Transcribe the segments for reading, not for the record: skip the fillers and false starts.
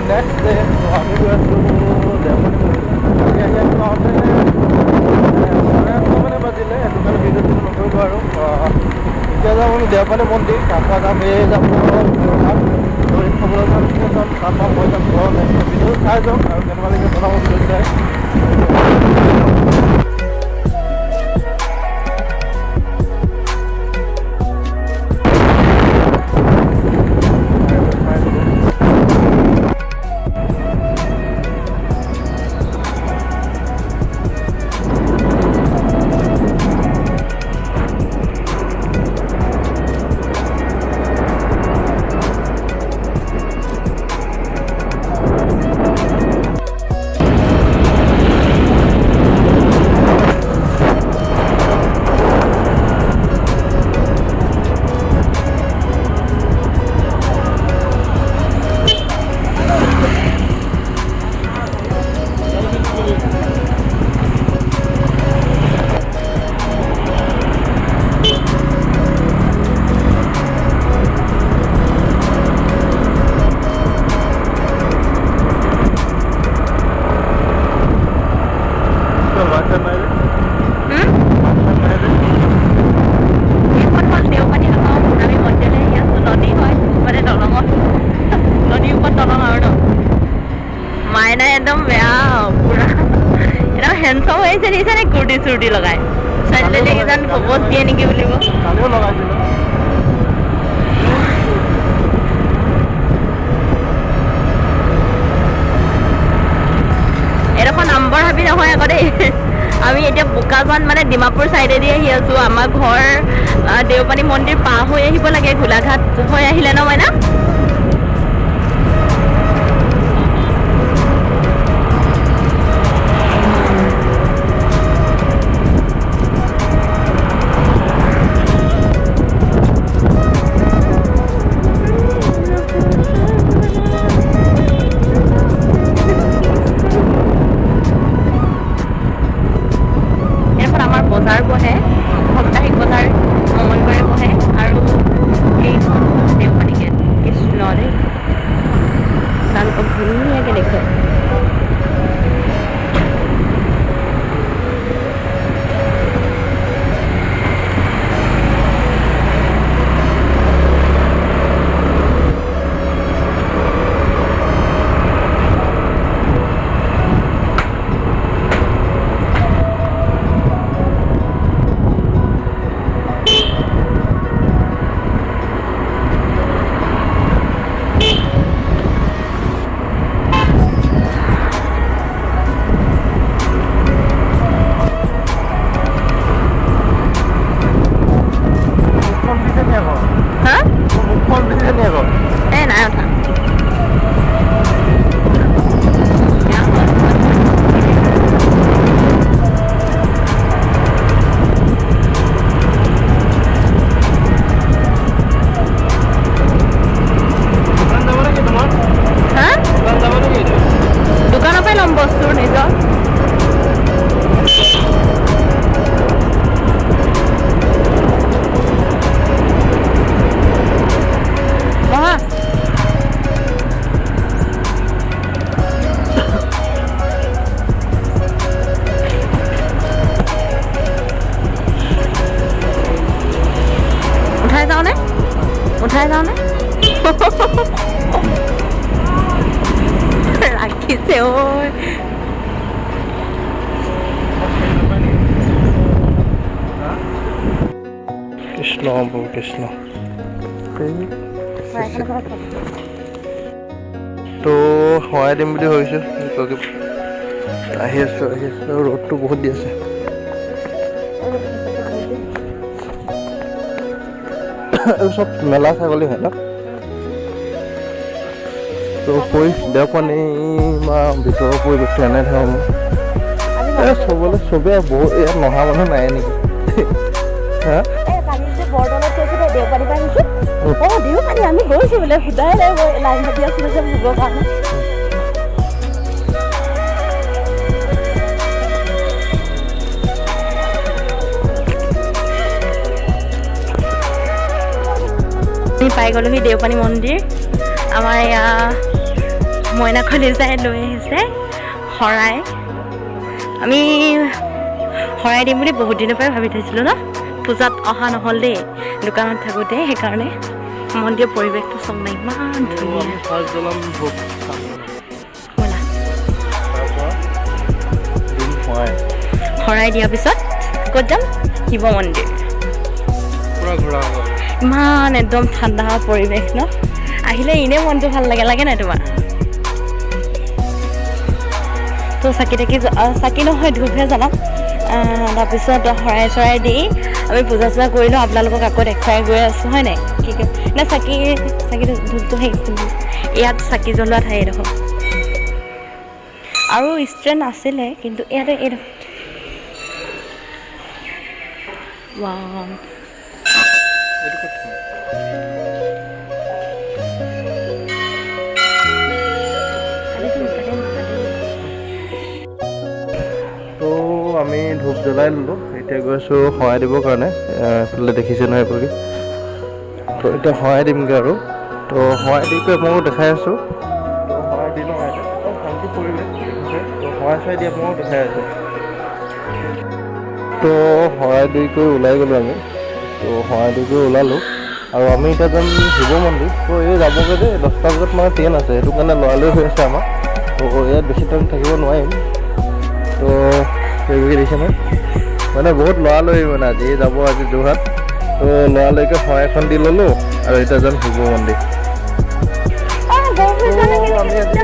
Next day. তো আমি গৈ আছোঁ দেওপানী মন্দিৰ। কালি আহি আমি পাওঁতে 8:30 মানে বাজিলে, সেইটো কাৰণে ভিডিঅ' চিডিঅ' নকৰিলোঁ আৰু। এতিয়া যাম আমি দেওপানী মন্দিৰ, তাৰপৰা যাম এই যাম যোৰহাট দৈ খাবলৈ যাম, যাম তাৰপৰা মই যাম ঘৰলৈ। ভিডিঅ' চাই যাওক আৰু কেনেকুৱা লাগিছে জনাব ভিডিঅ' চাই। ভাত নাই যে? ভাত নাই যে? এইখন হ'ল দেওপানী দলং। আমি মন্দিৰলৈ আহি আছোঁ। নদী হয়, মানে দলঙত, নদীৰ ওপৰত দলং আৰু ন। মাইনাই একদম বেয়া পুৰা একদম হেণ্ডচাম হৈ আহিছে, দেখিছা নে? কুৰ্তি চুৰ্তি লগাই ছোৱালীজনী কিজান প্ৰপ'জ দিয়ে নেকি বুলিব। কালিও লগাইছিলোঁ। এইডোখৰ নাম্বৰ হাবি নহয় আকৌ দেই। আমি এতিয়া বোকাজান মানে ডিমাপুৰ চাইডেদি আহি আছোঁ। আমাৰ ঘৰ দেওপানী মন্দিৰ পাৰ হৈ আহিব লাগে, গোলাঘাট হৈ আহিলে ন মাইনা? এইখন আমাৰ বজাৰ বহে, সাপ্তাহিক বজাৰ মঙলবাৰে বহে। আৰু এইখন হ'ল দেওপানী গেট। কৃষ্ণ দেই, আপোনালোকক ধুনীয়াকৈ দেখুৱাই। মুখখন দিছে নি আকৌ? হা? মুখখন দিছে নি আকৌ? এই নাই উঠা। দোকান যাব নেকি তোমাৰ? হা? দোকান যাব নেকি এইটো? দোকানৰ পৰাই ল'ম বস্তু নিজৰ। বহা। উঠাই যাওঁনে? উঠাই যাওঁনে? ৰাখিছে ঐ। কৃষ্ণ প্ৰভু কৃষ্ণ। তো শৰাই দিম বুলি ভাবিছোঁ। আহি আছোঁ, আহি আছোঁ। ৰ'দটো বহুত দি আছে। এইবোৰ চব মেলা ছাগলী হয় ন? তো পৰি দেওপানী বা ভিতৰৰ পৰিৱেশটো এনেধৰণৰ। এই চবলৈ চবে বহুত ইয়াত নহা মানুহ নাই নেকি? হা? কালি যে বৰদলত গৈছো, দেওপানী পৰা আহিছো। অ, দেওপানী আমি গৈছো বোলে, সোধাই নাই। মই লাইন পাতি আছিলো যে ভোগৰ কাৰণে। আমি পাই গ'লোহি দেওপানী মন্দিৰ। আমাৰ এয়া মইনা কলিজাই লৈ আহিছে শৰাই। আমি শৰাই দিম বুলি বহুত দিনৰ পৰাই ভাবি থৈছিলোঁ ন, পূজাত অহা নহ'ল দেই, দোকানত থাকোঁতে। সেইকাৰণে মন্দিৰৰ পৰিৱেশটো চাওক না, ইমান ধুনীয়া। আমি ফাৰ্ষ্ট জ্বলাম ধূপ। ব'লা। তাৰপৰা দিম শৰাই। শৰাই দিয়াৰ পিছত ক'ত যাম? শিৱ মন্দিৰ। পূৰা ঘূৰা হ'ব। ইমান একদম ঠাণ্ডা পৰিৱেশ ন, আহিলে এনেই মনটো ভাল লাগে। লাগে নাই তোমাৰ? তো চাকি তাকি, চাকি নহয়, ধূপহে জ্বলাম। তাৰপিছত শৰাই চৰাই দি আমি পূজা চূজা কৰি লওঁ, আপোনালোকক আকৌ দেখুৱাই গৈ আছোঁ, হয় নাই? কি কয় নে চাকি চাকি ধূপটো, সেই ইয়াত চাকি জ্বলোৱা ঠাই এডোখৰ আৰু ষ্টেণ্ড আছিলে, কিন্তু ইয়াতে এইডোখৰ। ৱাও। এইটো ক'ত থ'ম? তো আমি ধূপ জ্বলাই ল'লোঁ, এতিয়া গৈছোঁ শৰাই দিবৰ কাৰণে। এইফালে দেখিছে নহয় এইফালে। তো এতিয়া শৰাই দিমগৈ আৰু তো শৰাই দি কৰি আপোনালোকক দেখাই আছোঁ। তো শৰাই দি লওঁ ইয়াতে, একদম শান্তি পৰিৱেশ দেখিছে। তো শৰাই চৰাই দি আপোনালোকক দেখাই আছোঁ। তো শৰাই দি কৰি ওলাই গ'লোঁ আমি। তো শৰাই দি কৰি ওলালোঁ আৰু আমি এতিয়া যাম শিৱ মন্দিৰ। তো এই যাবগৈ যে 10টা বজাত মানে ট্ৰেইন আছে, সেইটো কাৰণে লৰালৰি হৈ আছে আমাৰ। তো ইয়াত বেছি টাইম থাকিব নোৱাৰিম। তো এইবোৰ দিছে নহয়, মানে বহুত লৰালৰি, মানে আজি যাব, আজি যোৰহাট। তো লৰালৰিকৈ শৰাই এখন দি ল'লোঁ আৰু এতিয়া যাম শিৱ মন্দিৰ। তো আমি আজি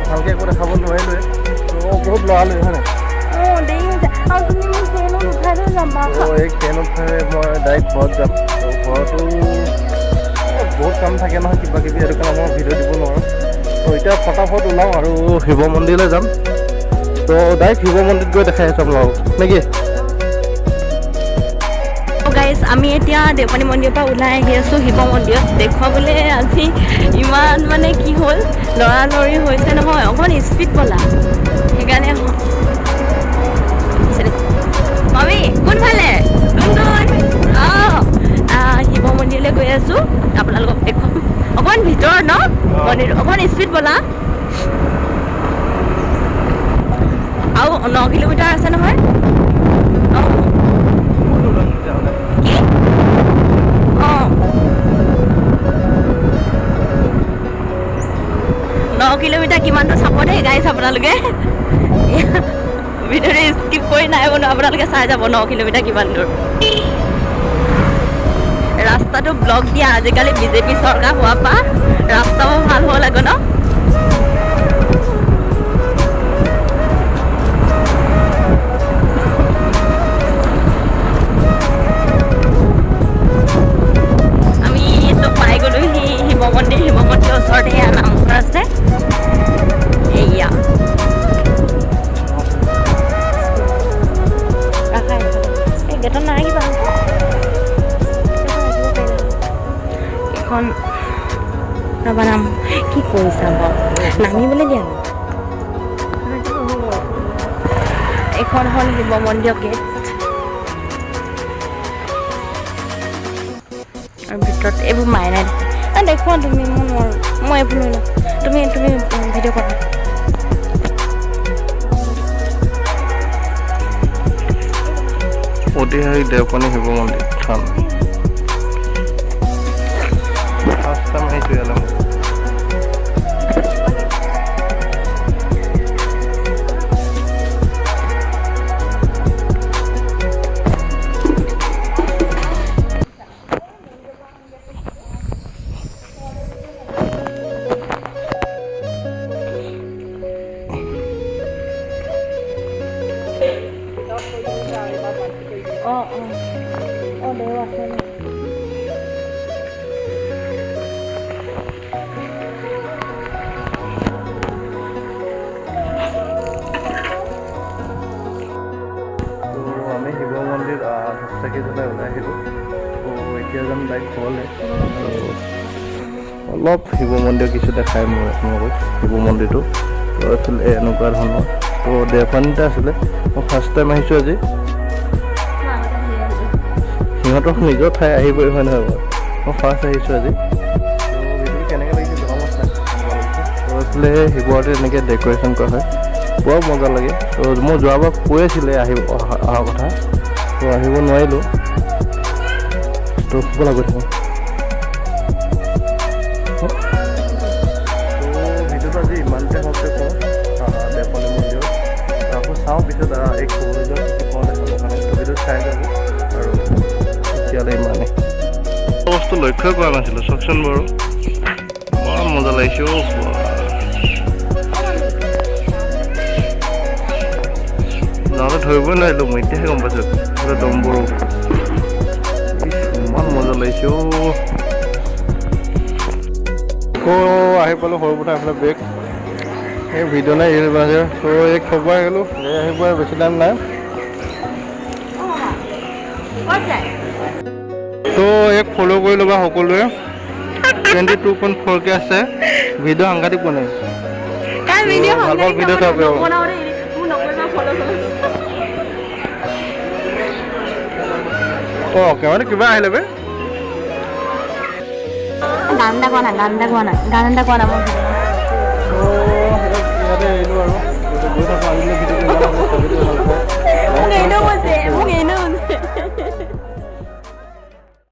ভালকৈ একো দেখাব নোৱাৰিলোৱে। তো বহুত লৰালৰি, হয় নাই? তো এই ট্ৰেইনত মই ডাইৰেক্ট ঘৰত যাম। তো ঘৰতো বহুত কাম থাকে নহয় কিবা কিবি, সেইটো কাৰণে মই ভিডিঅ' দিব নোৱাৰোঁ। তো এতিয়া ফটাফট ওলাওঁ আৰু শিৱ মন্দিৰলৈ যাম। তো ডাইৰেক্ট শিৱ মন্দিৰত গৈ দেখাই আছোঁ আপোনালোকক, নেকি? গাইজ, আমি এতিয়া দেওপানী মন্দিৰৰ পৰা ওলাই আহি আছোঁ শিৱ মন্দিৰত দেখুৱাবলৈ। আজি ইমান মানে কি হ'ল, লৰালৰি হৈছে নহয়, অকণমান স্পীড ব'লা, সেইকাৰণে। মামী কোনফালে? অঁ, শিৱ মন্দিৰলৈ গৈ আছোঁ, আপোনালোকক দেখুৱাম। অকণমান ভিতৰত ন মন্দিৰ, অকণমান স্পীড ব'লা। আৰু 9 কিলোমিটাৰ আছে নহয়। অঁ, কি? অঁ, 9 কিলোমিটাৰ কিমানটো চাব দেই গাইছ আপোনালোকে। ভিডিঅ'টো স্কিপ কৰি নাই বনোৱা, আপোনালোকে চাই যাব 9 কিলোমিটাৰ কিমান দূৰ। ৰাস্তাটো ব্লক দিয়া, আজিকালি বিজেপি চৰকাৰ হোৱাৰ পৰা ৰাস্তাও ভাল হ'ল আকৌ ন। আমি তো পাই গ'লোহি শিৱ মন্দিৰ। শিৱ মন্দিৰৰ ওচৰতে এয়া নামঘৰ আছে এয়া। ৰাখা এইফালে। এই গেটত নাৰাখিবা, ৰাখিব পাৰিলা। এইখন ৰ'বা, নাম কি কৰিছা বাৰু? নামিবলৈ দিয়া নাই। এইখন হ'ল শিৱ মন্দিৰৰ গেট আৰু ভিতৰত এইবোৰ মাইনাই দেখে। দেখুৱা তুমি, মই নোৱাৰোঁ, মই এইবোৰ লৈ লওঁ। তুমি তুমি ভিডিঅ' কৰা। ঐতিহাসিক দেওপানী শিৱ মন্দিৰ থান। ফাৰ্ষ্ট টাইম আহিছোঁ ইয়ালৈ মই। অঁ অঁ অঁ দেও আছে ন। তো আমি শিৱ মন্দিৰ ধূপ চাকি জ্বলাই ওলাই আহিলোঁ। তো এতিয়া যাম ডাইৰেক্ট ঘৰলৈ আৰু অলপ শিৱ মন্দিৰ কিছু দেখাই মই আপোনালোকক শিৱ মন্দিৰটো। তো এইফালে এনেকুৱা ধৰণৰ। তো দেওপানীতে আছিলে, মই ফাৰ্ষ্ট টাইম আহিছোঁ আজি। সিহঁতৰ নিজৰ ঠাই আহিবই, হয় নহয় বাৰু? মই ফাৰ্ষ্ট আহিছোঁ আজি। তো ভিডিঅ'টো কেনেকৈ লাগিছে জনাব চাই, কেনেকুৱা লাগিছে। তো এইফালে পাতিলে শিৱৰাত্ৰিত এনেকৈ ডেক'ৰেশ্যন কৰা হয়, বৰ মজা লাগে। ত' মই যোৱাবাৰ কৈ আছিলে আহিব অহা কথা, ত' আহিব নোৱাৰিলোঁ। ত' ব'লা গৈ থাকোঁ। ত' ভিডিঅ'টো আজি ইমানতে সমাপ্ত কৰোঁ দেওপানী মন্দিৰত। আকৌ চাওঁ পিছত এই খবৰ যোৱা কি কি পাওঁ দেখাবৰ কাৰণে। ত' ভিডিঅ' চাই যাব আৰু এতিয়ালৈ ইমানেই। বস্তু লক্ষ্যই কৰা নাছিলোঁ, চাওকচোন বাৰু, বৰ মজা লাগিছে অ'। যাওঁতে ধৰিবই নোৱাৰিলোঁ মই, এতিয়াহে গম পাইছোঁ বোলে ডম্বৰু। ইমান মজা লাগিছে অ'। আকৌ আহি পালোঁ সৰুপথাৰ, এইফালে বেগ এই ভিডিঅ' নাই ৰিল বনাইছে। ত' এই থ'ব আহিলোঁ, গাড়ী আহিব আৰু বেছি টাইম নাই। ক'ত যায়? ত' এক ফ'ল' কৰি ল'বা সকলোৱে। 22.4K আছে, ভিডিঅ' সাংঘাতিক বনাই। তাই ভিডিঅ' ভাল ভাল ভিডিঅ' চাব পাৰিব। মোক নকৰিবা ফ'ল' চল'। অঁ, কেমেৰা কিবা আহিলে বে। গান এটা গোৱা না, গান এটা গোৱা না, গান এটা গোৱা না মোৰ। ত' ইয়াতে এৰিলোঁ আৰু গৈ থাকোঁ। আজিলৈ ভিডিঅ'টো ইমান, ভাল পাওঁ। মোক এনেও কৈছে, মোক এনেও।